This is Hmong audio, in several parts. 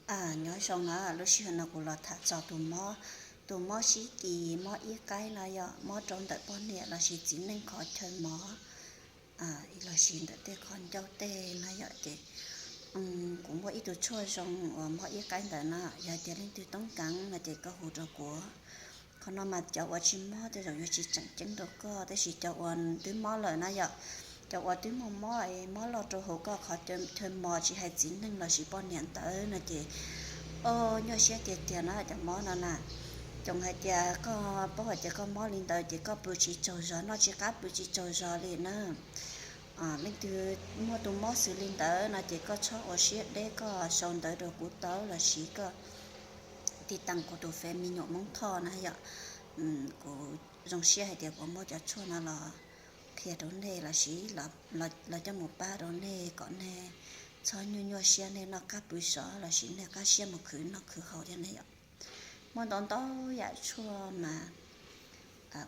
Nyob zoo na, lub sij hawm no kuv los tham txog tus mob, tus mob sib kis, mob ib qaib no yom, mob rau ntawm poj niam lossis txiv neej qhov chaw mos lossis ntawm tej qhov ncauj tej no yom. Ces kuv muaj ib tug tshuaj zoo uas mob ib qaib ntawd na, yog tias leej twg toob kas no ces koj hu rau kuv. Qhov no mas cov uas tsis mob tej zaum yuav tsis tseem ceeb rau koj, tab sis cov uas twb mob lawm na yom, cov uas twb muaj mob es mob loj rau hauv koj qhov chaw mos tsis hais txiv neej lossis poj niam ntawd no ces, o, nyuaj siab tiag tiag na cov mob no na. Tsoom hais tias koj paub hais tias koj mob li ntawd ces koj pw tsis tsaug zog, noj tsis qab pw tsis tsaug zog li na. Leej twg muaj tus mob xws li ntawd no ces koj txhob ua siab deb, koj sau ntawv rau kuv tau lossis koj tiv tas kuv tus Fev Me Nyuam Hmoob Thoj na yom. Kuv zoo siab hais tias kuv muab cov tshuaj no los qhia rau nej lossis los coj mus pab rau nej kom nej txhob nyuaj nyuaj siab, nej noj qab pw sov lossis nej qab siab mus khwv noj khwv haus thiab ne yom. Muaj ntau ntau yam tshuaj mas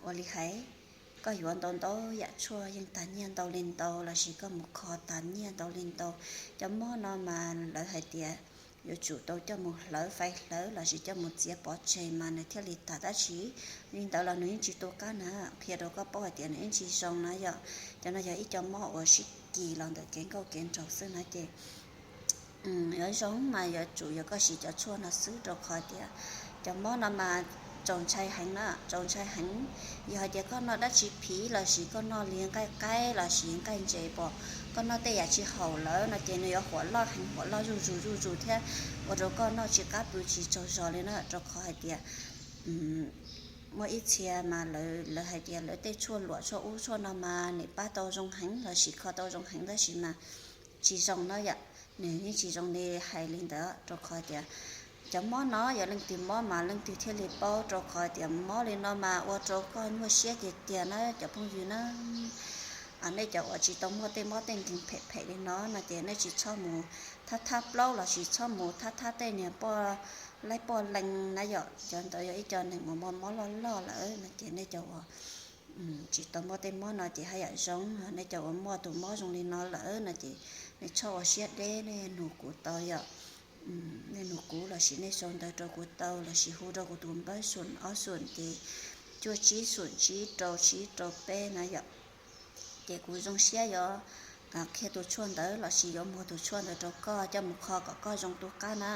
ua li hais, koj yuav ntau ntau yam tshuaj yeej tag nyiaj ntau li ntau lossis koj mus kho tag nyiaj ntau li ntau. Cov mob no mas lawv hais tias yuav tsum tau coj mus hlawv, fais hlawv lossis coj mus txiav pov tseg mas nws thiaj li tag, tab sis li ntawd los nws yeej tsis tu qab na. Qhia rau koj paub hais tias nws yeej tsis zoo na yom. Cov no yog ib co mob uas sib kis los ntawm kev nkauj kev nraug xwb na ces yuav zoo mas yuav tsum yog koj siv cov tshuaj no xwb, rau qhov tias cov mob no mas txaus ntshai heev na, txaus ntshai heev. Yog hais tias koj noj dab tsi phiv lossis koj noj li nqaij qaib lossis nqaij ntses pom, koj noj tej yam tsis haum lawm no ces nws yuav huam loj heev, huam loj zuj zus zuj zus thiab ua rau koj noj tsis qab pw tsis tsaug zog li na, rau qhov hais tias muaj ib txhia mas lawv hais tias lawv tej tshuaj luam tshuaj ub tshuaj no mas nim pab tau zoo heev lossis kho tau zoo heev tab sis mas tsis zoo na yom. Nws yeej tsis zoo li hais li ntawd, rau qhov tias cov mob no yog leej twg mob mas leej twg thiaj li paub, rau qhov tias mob li no mas ua rau koj nyuaj siab tiag tiag na cov phooj ywg na. Nej cov uas tsis tau muaj tej mob tej nkeeg phem phem li no no ces nej tsis txhob mus thab thab plaub lossis txhob mus thab thab tej niag poj laib poj leeg na yom. Cov ntawd yog ib co neeg uas mob mob loj loj lawm no ces nej cov uas tsis tau muaj tej mob no ces haj yam zoo. Nej cov uas muaj tus mob zoo li no lawm no ces nej txhob ua siab deb, nej nug kuv tau yom. Nej nug kuv lossis nej sau ntawv rau kuv tau lossis hu rau kuv tus npawb xoom ob xoom ces cuaj tsib xoom tsib rau tsib rau peb na yom. Ces kuv zoo siab yuav qhia tus tshuaj ntawd lossis yuav muag tus tshuaj ntawd rau koj coj mus kho kom koj zoo tu qab na.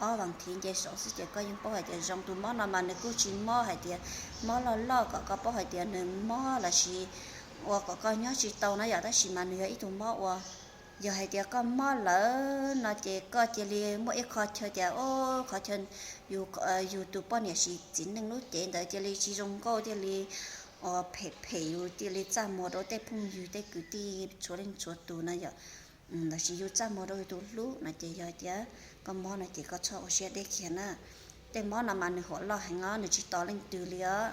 Ob vas thiv nce saud xwb ces koj yeej paub hais tias zoo. Tus mob no mas nws kuj tsis mob hais tias mob loj loj kom koj paub hais tias nws mob lossis ua kom koj nyob tsis tau na yom, tab sis mas nws yog ib tug mob uas yog hais tias koj mob lawm no ces koj cia li muaj ib qho chaw tias, o, qhov chaw yus tus poj niam sis txiv neej lub cev ntawd cia li tsis zoo nkauj, cia li phem phem, yus cia li txaj muag rau tej phooj ywg tej kwv tij txhua leej txhua tus na yom, lossis yus txaj muag rau yus tus hlub no ces yog tias koj mob no ces koj txhob ua siab deb kiag na. Tej mob no mas nws huam loj heev os, nws tsis tos leej twg li os.